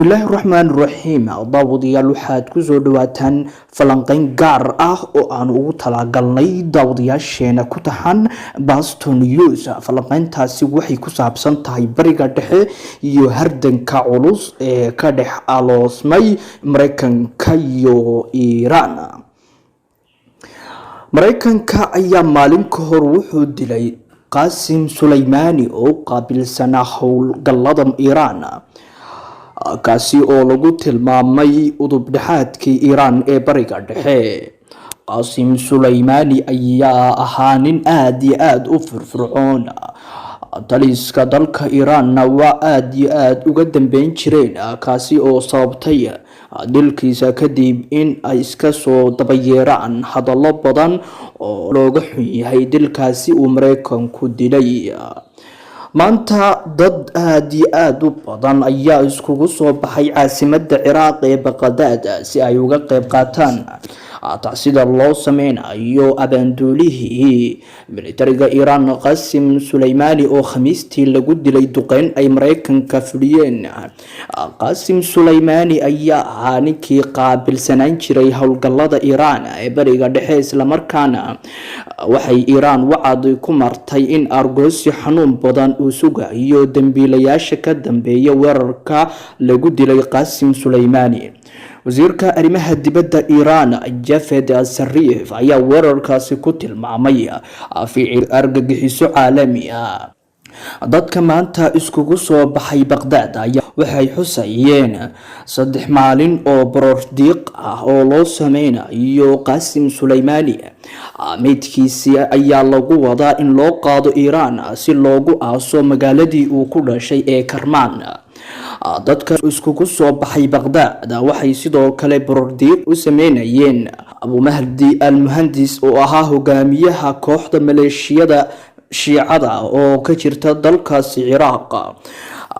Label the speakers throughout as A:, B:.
A: Bismillaahi raxmaan raxiim. Daawadayaal, waxaad kusoo dhawaataan falanqeyn gaar ah oo aan ugu talagalnay daawadayaasheena ku taxan Baston News. Falanqeyntaasi waxay ku saabsan tahay Bariga Dhexe iyo hardanka culus ee ka dhex aloosmay Mareykanka iyo Iiraan. Mareykanka ayaa maalin ka hor wuxuu dilay Qaasim Suleymaani oo u qaabilsanaa howlgallada Iiraan, kaasi oo lagu tilmaamay udub dhexaadkii Iiraan ee Bariga Dhexe. Qaasim Suleymaani ayaa ahaa nin aada iyo aada u firfircoon, taliska dalka Iiraanna waa aada iyo aada uga dambeyn jireen, kaasi oo sababtay dilkiisa kadib in ay iska soo dabayeeraan hadallo badan oo looga xun yahay dilkaasi uu Mareykanku dilay. Maanta dad aada iyo aada u badan ayaa iskugu soo baxay caasimada Ciraaq ee Baqadaad si ay uga qeyb qaataan tacsida loo sameynayo abaanduulihii militariga Iiraan, Qasim Suleymaani, oo Khamiistii lagu dilay duqeyn ay Mareykanka fuliyeen. Qasim Suleymaani ayaa ahaa ninkii qaabilsanaan jiray howlgallada Iiraan ee Bariga Dhexe, islamarkaana waxay Iiraan wacad ku martay in argoosi xanuun badan uu sugayo dambiilayaasha ka dambeeya weerarka lagu dilay Qasim Suleymaani. Wasiirka arrimaha dibadda Iiraan, Jafed Sariif, ayaa weerarkaasi ku tilmaamay ficil argagixiso caalami ah. Dadka maanta iskugu soo baxay Baqdaad ayaa waxay xusayeen 3 maalin oo baroor diiq ah oo loo sameynayo Qaasim Suleymaani. Meydkiisii ayaa lagu wadaa in loo qaado Iiraan si loogu aaso magaaladii uu ku dhashay ee Karmaan. Dadka iskugu soo baxay Baqdaad waxay sidoo kale baroordiiq u sameynayeen Abumahdi al Muhandis oo ahaa hogaamiyaha kooxda maleeshiyada Shiicada oo ka jirta dalkaasi Ciraaq.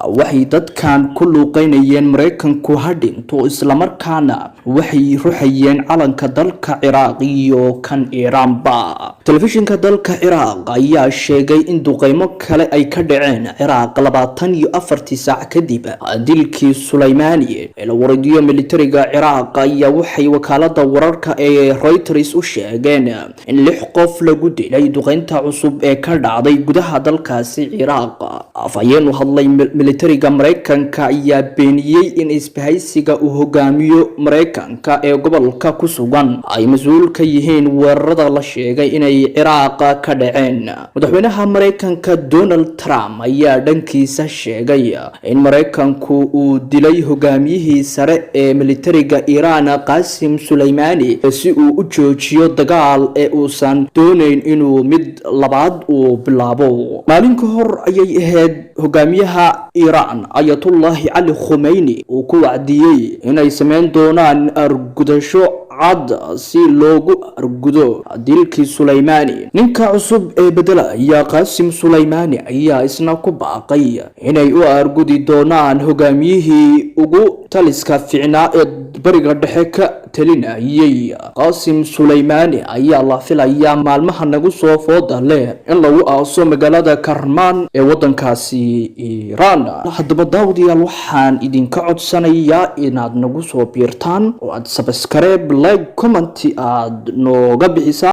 A: Waxay dadkan ku luuqeynayeen "Mareykanku ha dhinto", islamarkaana waxay ruxayeen calanka dalka Ciraaq iyo kan Iiraanba. Telefishinka dalka Ciraaq ayaa sheegay in duqeymo kale ay ka dhaceen Ciraaq 24-tii saac kadib dilkii Suleymaani. Waradiyo militariga Ciraaq ayaa waxay wakaalada wararka ee Reuters u sheegeen in lix qof lagu dilay duqeynta cusub ee ka dhacday gudaha dalkaasi Ciraaq. Afhayeen u hadlay militariga Mareykanka ayaa beeniyey in isbahaysiga uu hogaamiyo Mareykanka ee gobolka ku sugan ay mas-uul ka yihiin weerarada la sheegay inay Ciraaq ka dhaceen. Madaxweynaha Mareykanka Donald Trump ayaa dhankiisa sheegay in Mareykanku uu dilay hogaamiyihii sare ee militariga Iiraan, Qaasim Suleymaani, si uu u joojiyo dagaal ee uusan doonayn inuu mid labaad uu bilaabo. Maalin ka hor ayay ahayd hogaamiyaha Iiraan, Ayatullaahi Cali Khumeyni, uu ku wacdiyey inay sameyn doonaan argudasho cad si loogu argudo dilkii Suleymaani. Ninka cusub ee bedelaya Qaasim Suleymaani ayaa isna ku baaqay inay u argudi doonaan hogaamiyihii ugu taliska fiicnaa ee Bariga Dhexe ka talinayay. Qaasim Suleymaani ayaa la filayaa maalmaha nagu soo fooda leh in lagu aaso magaalada Karmaan ee wadankaasi Iiraan. Haddaba daawadayaal, waxaan idinka codsanayaa inaad nagu soo biirtaan oo aad subscribe, like, comment aad nooga bixisaan.